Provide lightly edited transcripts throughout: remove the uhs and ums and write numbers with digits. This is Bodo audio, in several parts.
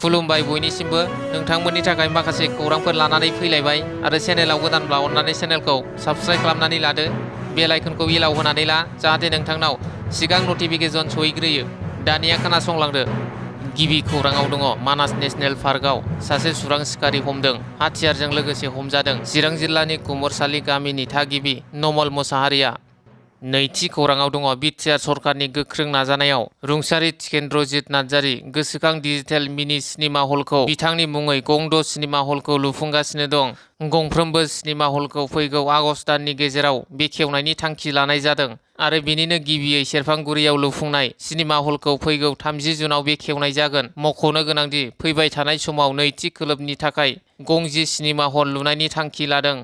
खुलुमबाय बयनिसिमबो नोंथांमोननि थाखाय माखासे खौरांफोर लानानै फैलायबाय आरो चेनेलाव गोदानब्ला अन्नानै चेनेलखौ साबस्क्राइब खालामनानै लादो बेल आइकनखौ इलाव होनानै ला जाहाथे नोंथांनाव सिगां नटिफिकेसन सहैग्रोयो। दानिया खोनासंलांदो। गिबि खौराङाव दङ मानास नेशनेल पार्कआव सासे सुरां सिखारि हमदों हाथियारजों लोगोसे हमजादों चिरां जिल्लानि कुमरसालि गामिनि थागिबि नमल मोसाहारिया। नैथि खौराङाव दङ बिटिआर सरकारनि गोख्रों नाजानायाव रुंसारि टिकेन्द्रजित नार्जारि गोसोखां डिजिटेल मिनि सिनेमा हलखौ बिथांनि मुङै गंद' सिनेमा हलखौ लुफुंगासिनो दं। गंफ्रोमबो सिनेमा हलखौ फैगौ आगस्ट दाननि गेजेराव बेखेवनायनि थांखि लानाय जादों आरो बेनिनो गिबियै सेरफांगुरियाव लुफुंनाय सिनेमा हलखौ फैगौ 30 जुनाव बेखेवनाय जागोन। मख'नो गोनांदि फैबाय थानाय समाव नैथि खोलोबनि थाखाय गंजि सिनेमा हल लुनायनि थांखि लादों।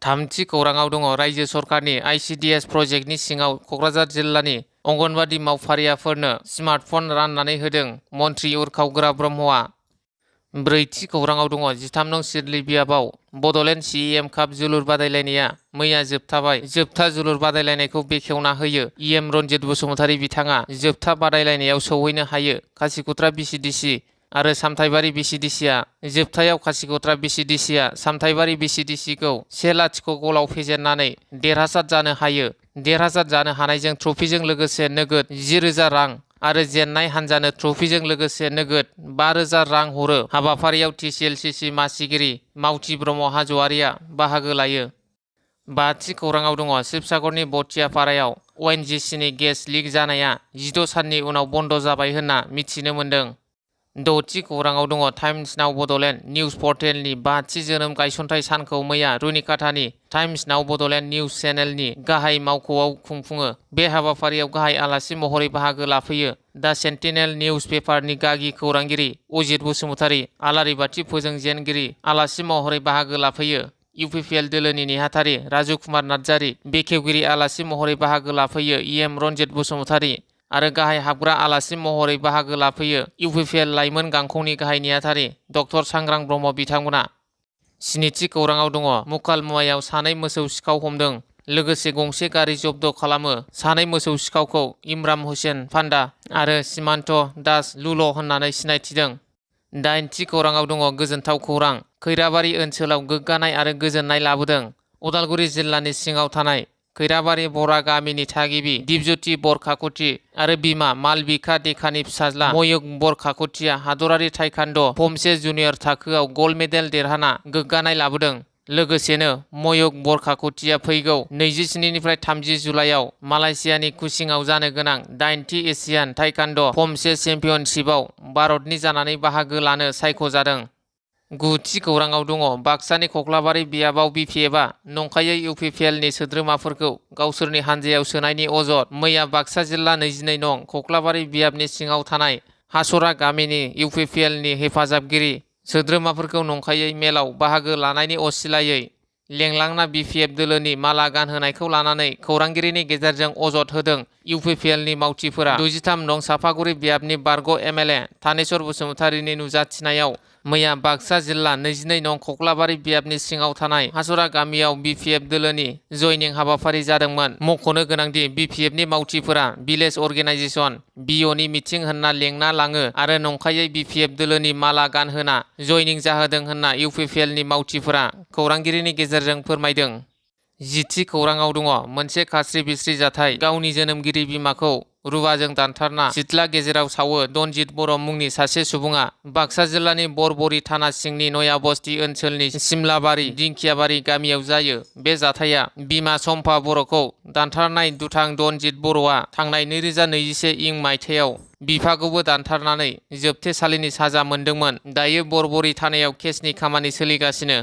थामथि खौराङाव दङ रायजो सरकारनि आइसिडिएस प्रजेक्टनि सिङाव क'क्राझार जिल्लानि अंगनबादि मावफारियाफोरनो स्मार्टफन राननानै होदों मन्थ्रि उरखाव ब्रह्मआ। ब्रैथि खौराङाव दङ 13 नं सिदली बियाबाव बड'लेण्ड CEM काप जोलुर बादायलायनाया मैया जोबथाबाय। जोबथा जोलुर बादायलायनायखौ बेखेवना होयो EM रनजित बसुमतारी बिथाङा जोबथा बादायलायनायाव सौहैनो हायो खासिक'त्रा BCDC आरो सामथाइबारि BCDCआ जोबथायाव खासिक'त्रा BCDCआ सामथाइबारि BCDCखौ 1-0 गलाव फेजेननानै देरहासार जानो हायो। देरहासार जानो हानायजों ट्रफिजों लोगोसे नोगोद 10,000 रां आरो जेननाय हान्जानो ट्रफिजों लोगोसे नोगोद 5,000 रां हरो। हाबाफारियाव TCLCC मासिगिरि मावथि ब्रह्म हाज'वारिया बाहागो लायो। बाथि खौराङाव दङ शिबसागरनि बथियापारायाव ONGCनि गेस लिक जानाया 16 साननि उनाव बन्द जाबाय होनना मिथिनो मोन्दों। द'थि खौराङाव दङ टाइम्स नाव बड'लेण्ड निउज पर्टेलनि 5थि जोनोम गायसनथाइ सानखौ मैया रुनिकाटानि टाइम्स नाव बड'लेण्ड निउज चेनेलनि गाहाय मावख'आव खुंफुङो। बे हाबाफारियाव गाहाय आलासि महरै बाहागो लाफैयो दा सेन्टिनेल निउज पेपारनि गागि खौरांगिरि अजित बसुमतारी, आलारि बाथि फोजोंजेनगिरि आलासि महरै बाहागो लाफैयो UPPL दोलोनि नेहाथारि राजु कुमार नार्जारि, बेखेवगिरि आलासि महरै बाहागो लाफैयो EM रनजित बसुमतारी आरो गाहाय हाबग्रा आलासि महरै बाहागो लाफैयो UPPL लाइमोन गांखंनि गाहाय नेहाथारि डक्टर सांग्रां ब्रह्म बिथांमोना। स्निथि खौराङाव दङ मुकालमुवायाव सानै मोसौ सिखाव हमदों लोगोसे गंसे गारि जब्द खालामो। सानै मोसौ सिखावखौ इमरान हुसेन फान्दा आरो सिमान्त दास लुल' होननानै सिनायथिदों। दाइनथि खौराङाव दङ गोजोनथाव खौरां खैराबारि ओनसोलाव गोग्गानाय आरो गोजोननाय लाबोदों। उदालगुरि जिल्लानि सिङाव थानाय खैराबारि बरा गामिनि थागिबि दिपज्योति बरकाकति आरो बिमा मालबिका देकानि फिसाज्ला मयुक बरकाकतिया हादरारि ताइक्वान्ड' फमसे जुनियर थाखोआव गल्ड मेडेल देरहाना गोग्गानाय लाबोदों। लोगोसेनो मयुक बरकाकतिया फैगौ 27 निफ्राय 30 जुलाइआव मालयेशियानि कुचिंआव जानो गोनां 8थि एशियान ताइक्वान्ड' फमसे चेम्पियनशिपआव भारतनि जानानै बाहागो लानो सायख'जादों। गुथि खौराङाव दङ बाक्सानि खख्लाबारि बियाबाव BPFआ नंखायै UPPLनि सोद्रोमाफोरखौ गावसोरनि हानजायाव सोनायनि अजद। मैया बाक्सा जिल्ला 22 नं खख्लाबारि बियाबनि सिङाव थानाय हासरा गामिनि UPPLनि हेफाजाबगिरि सोद्रोमाफोरखौ नंखायै मेलाव बाहागो लानायनि असिलायै लेंलांना BPF दोलोनि माला गानहोनायखौ लानानै खौरांगिरिनि गेजेरजों अजद होदों UPPLनि मावथिफोरा। 63 नं सापागुरि बियाबनि बारग' MLA थानेश्वर बसुमतारीनि नुजाथिनायाव मैया बाक्सा जिल्ला 22 नं खख्लाबारि बियाबनि सिङाव थानाय हासरा गामियाव BPF दोलोनि जयनिं हाबाफारि जादोंमोन। मख'नो गोनांदि BPFनि मावथिफोरा भिलेज अर्गेनाइजेसन BOनि मिथिं होनना लेंना लाङो आरो नंखायै BPF दोलोनि माला गानहोना जयनिं जाहोदों होनना UPPLनि मावथिफोरा खौरांगिरिनि गेजेरजों फोरमायदों। 10थि खौराङाव दङ मोनसे खास्रि बिस्रि जाथाय गावनि जोनोमगिरि बिमाखौ रुवाजों दानथारना सिथ्ला गेजेराव सावो दनजित बर' मुंनि सासे सुबुङा बाक्सा जिल्लानि बरबरि थाना सिंनि नयाबस्ति ओनसोलनि सिमलाबारि दिंखियाबारि गामियाव जायो। बे जाथाया बिमा सम्फा बर'खौ दानथारनाय दुथां दनजित बर'आ थांनाय 2021 इं मायथाइयाव बिफाखौबो दानथारनानै जोबथेसालिनि साजा मोन्दोंमोन। दायो बरबरि थानायाव केसनि खामानि सोलिगासिनो।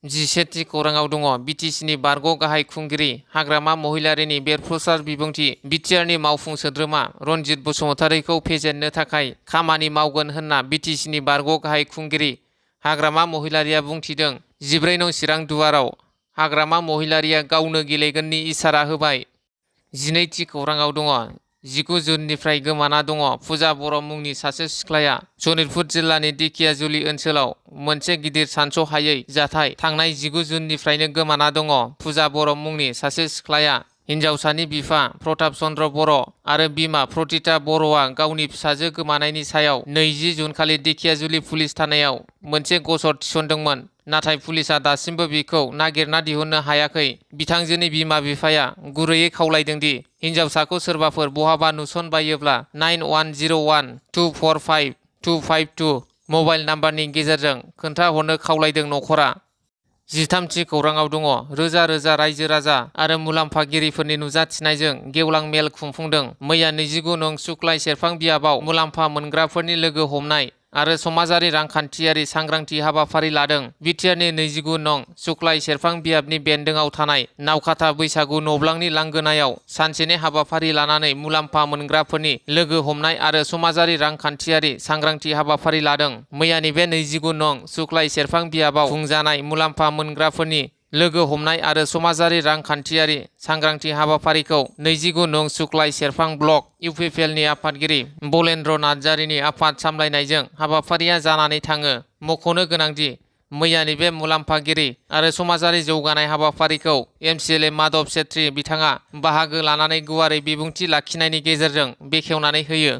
11थि खौराङाव दङ BTCनि बारग' गाहाय खुंगिरि हाग्रामा महिलारिनि बेरफ्रुसार बिबुंथि बिटिआरनि मावफुं सोद्रोमा रनजित बसुमतारीखौ फेजेननो थाखाय खामानि मावगोन होनना BTCनि बारग' गाहाय खुंगिरि हाग्रामा महिलारिया बुंथिदों। 14 नं चिरां दुवाराव हाग्रामा महिलारिया गावनो गेलेगोननि इसारा होबाय। 12थि खौराङाव दङ 19 जुननिफ्राय गोमाना दङ फुजा बर' मुंनि सासे सिख्लाया। सनितपुर जिल्लानि दिखियाजुलि ओनसोलाव मोनसे गिदिर सानस'हायै जाथाय थांनाय 19 जुननिफ्रायनो गोमाना दङ फुजा बर' मुंनि सासे सिख्लाया। हिन्जावसानि बिफा प्रताप चन्द्र बर' आरो बिमा प्रतिता बर'आ गावनि फिसाजो गोमानायनि सायाव 20 जुन खालि धेकियाजुलि पुलिस थानायाव मोनसे गसर थिसनदोंमोन। नाथाय पुलिसआ दासिमबो बिखौ नागिरना दिहुननो हायाखै। बिथांजोनि बिमा बिफाया गुरैयै खावलायदों दि हिन्जावसाखौ सोरबाफोर बहाबा नुसनबायोब्ला 9101245252 मबाइल नाम्बारनि गेजेरजों खोन्थाहरनो खावलायदों। नखरा 13थि खौराङाव दङ। रोजा रोजा रायजो राजा आरो मुलाम्फागिरिफोरनि नुजाथिनायजों गेवलां मेल खुंफुंदों। मैया 29 नं सुक्लाय सेरफां बियाबाव मुलाम्फा मोनग्राफोरनि लोगो हमनाय आरो समाजारि रांखान्थियारि सांग्रांथि हाबाफारि लादों। बिटिआरनि 29 नं सुक्लाय सेरफां बियाबनि बेन्दोंआव थानाय नावखाथा बैसागु नब्लांनि लांगोनायाव सानसेनि हाबाफारि लानानै मुलाम्फा मोनग्राफोरनि लोगो हमनाय आरो समाजारि रांखान्थियारि सांग्रांथि हाबाफारि लादों। मैयानि बे 29 नं सुक्लाय सेरफां बियाबाव खुंजानाय मुलाम्फा मोनग्राफोरनि लोगो हमनाय आरो समाजारि रांखान्थियारि सांग्रांथि हाबाफारिखौ 29 नं सुक्लाय सेरफां ब्लक इउपिपिएलनि आफादगिरि बलेन्द्र नार्जारिनि आफाद सामलायनायजों हाबाफारिया जानानै थाङो। मख'नो गोनांदि मैयानि बे मुलाम्फागिरि आरो समाजारि जौगानाय हाबाफारिखौ एमसिएलए माधव सेत्री बिथाङा बाहागो लानानै गुवारै बिबुंथि लाखिनायनि गेजेरजों बेखेवनानै होयो।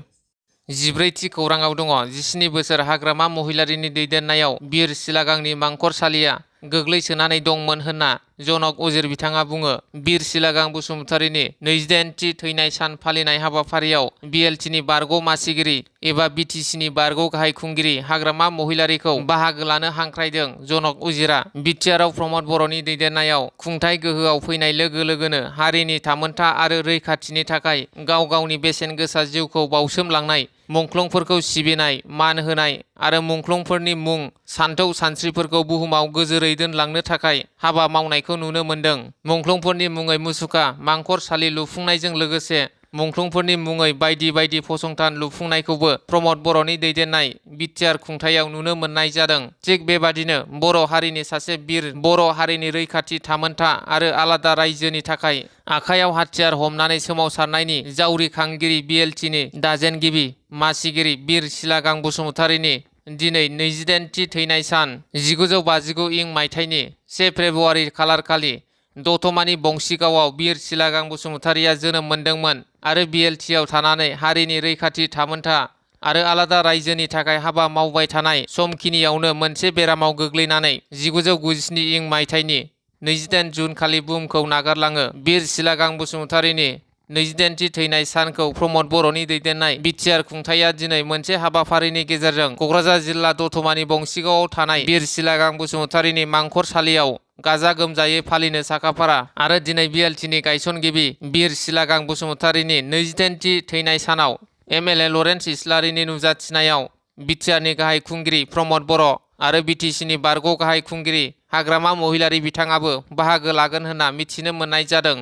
14थि खौराङाव दङ। 17 बोसोर हाग्रामा महिलारिनि दैदेननायाव बिर सिलागांनि मांखरसालिया गोग्लैसोनानै दंमोन होनना जनक उजिर बिथाङा बुङो। बिर सिलागां बसुमतारीनि 28थि थैनाय सान फालिनाय हाबाफारियाव बिएलटिनि बारग' मासिगिरि एबा बिटिसिनि बारग' गाहाय खुंगिरि हाग्रामा महिलारिखौ बाहागो लानो हांख्रायदों। जनक उजिरा बिटिआरआव प्रमद बर'नि दैदेननायाव खुंथाय गोहोआव फैनाय लोगो लोगोनो हारिनि थामोनथा आरो रैखाथिनि थाखाय गाव गावनि बेसेन गोसा जिउखौ बाउसोमलांनाय मुंख्लंफोरखौ सिबिनाय, मान होनाय आरो मुंख्लंफोरनि मुं सानथौ सानस्रिफोरखौ बुहुमाव गोजोरै दोनलांनो थाखाय हाबा मावनायखौ नुनो मोन्दों। मुंख्लंफोरनि मुङै मुसुखा मांखरसालि लुफुंनायजों लोगोसे मुंख्लंफोरनि मुङै बायदि बायदि फसंथान लुफुंनायखौबो प्रमद बर'नि दैदेननाय बिटिआर खुंथायाव नुनो मोननाय जादों। थिग बेबादिनो बर' हारिनि सासे बिर बर' हारिनि रैखाथि थामोनथा आरो आलादा रायजोनि थाखाय आखायाव हाथियार हमनानै सोमावसारनायनि जावरिखांगिरि बिएलटिनि दाजेनगिरि मासिगिरि बिर सिलागां बसुमतारीनि दिनै 28थि थैनाय सान। 1959 इं मायथाइनि 1 फेब्रुवारि खालारखालि दतमानि बंसिगावआव बिर सिलागां बसुमतारीया जोनोम मोन्दोंमोन आरो बिएलटिआव थानानै हारिनि रैखाथि थामोनथा आरो आलादा रायजोनि थाखाय हाबा मावबाय थानाय समखिनियावनो मोनसे बेरामाव गोग्लैनानै 1997 इं मायथाइनि 28 जुन खालि बुहुमखौ नागारलाङो। बिर सिलागां बसुमतारीनि 28थि थैनाय सानखौ प्रमद बर'नि दैदेननाय बिटिआर खुंथाया दिनै मोनसे हाबाफारिनि गेजेरजों क'क्राझार जिल्ला दतमानि बंसिगावआव थानाय बिर सिलागां बसुमतारीनि मांखरसालियाव गाजा गोमजायै फालिनो साखाफारा आरो दिनै बिएलटिनि गायसनगिरि बिर सिलागां बसुमतारीनि 28थि थैनाय सानाव एमएलए लरेन्स इस्लारिनि नुजाथिनायाव बिटिआरनि गाहाय खुंगिरि प्रमद बर' आरो बिटिसिनि बारग' गाहाय खुंगिरि हाग्रामा महिलारि बिथाङाबो बाहागो लागोन होनना मिथिनो मोननाय जादों।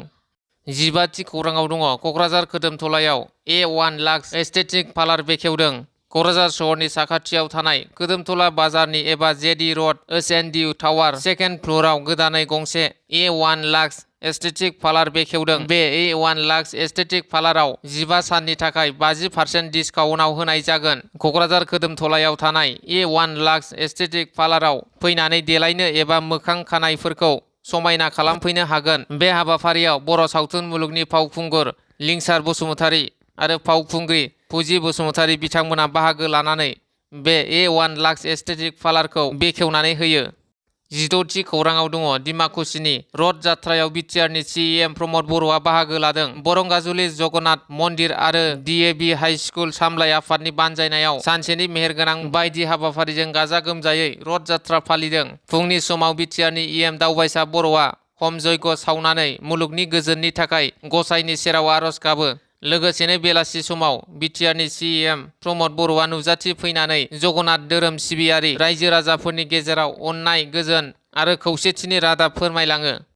15थि खौराङाव दङ। क'क्राझार खोदोमथलायाव A1 लाक्स एस्थेटिक पार्लार बेखेवदों। क'क्राझार सहरनि साखाथियाव थानाय खोदोमथला बाजारनि एबा JD road OCNDU tower second फ्ल'राव गोदानै गंसे A1 लाक्स एस्थेटिक पार्लार बेखेवदों। बे A1 लाक्स एस्थेटिक पार्लाराव 15 साननि थाखाय 50% डिसकाउन्टआव होनाय जागोन। क'क्राझार खोदोमथलायाव थानाय A1 लाक्स एस्थेटिक पार्लाराव फैनानै देलायनो एबा मोखां खानायफोरखौ समायना खालामफैनो हागोन। बे हाबाफारियाव बर' सावथुन मुलुगनि फावखुंगुर लिंसार बसुमतारी आरो फावखुंग्रि फुजि बसुमतारी बिथांमोना बाहागो लानानै बे A1 लाक्स एस्थेटिक पार्लारखौ बेखेवनानै होयो। 16थि खौराङाव दङ। डिमाकुसिनि रथ जात्रायाव बिटिआरनि CEM प्रमद बर'आ बाहागो लादों। बरंगाजुलि जगन्नाथ मन्दिर आरो DAV हाइ स्कुल सामलाय आफादनि बानजायनायाव सानसेनि मेहेरगोनां बायदि हाबाफारिजों गाजा गोमजायै रथ जात्रा फालिदों। फुंनि समाव बिटिआरनि EM दावबायसा बर'आ हम जयग' सावनानै मुलुगनि गोजोननि थाखाय गसाइनि सेराव आर'ज गाबो। लोगोसेनो बेलासि समाव बिटिआरनि CEM प्रमद बर'आ नुजाथि फैनानै जगन्नाथ धोरोम सिबियारि रायजो राजाफोरनि गेजेराव अननाय, गोजोन आरो खौसेथिनि रादाब फोरमायलाङो।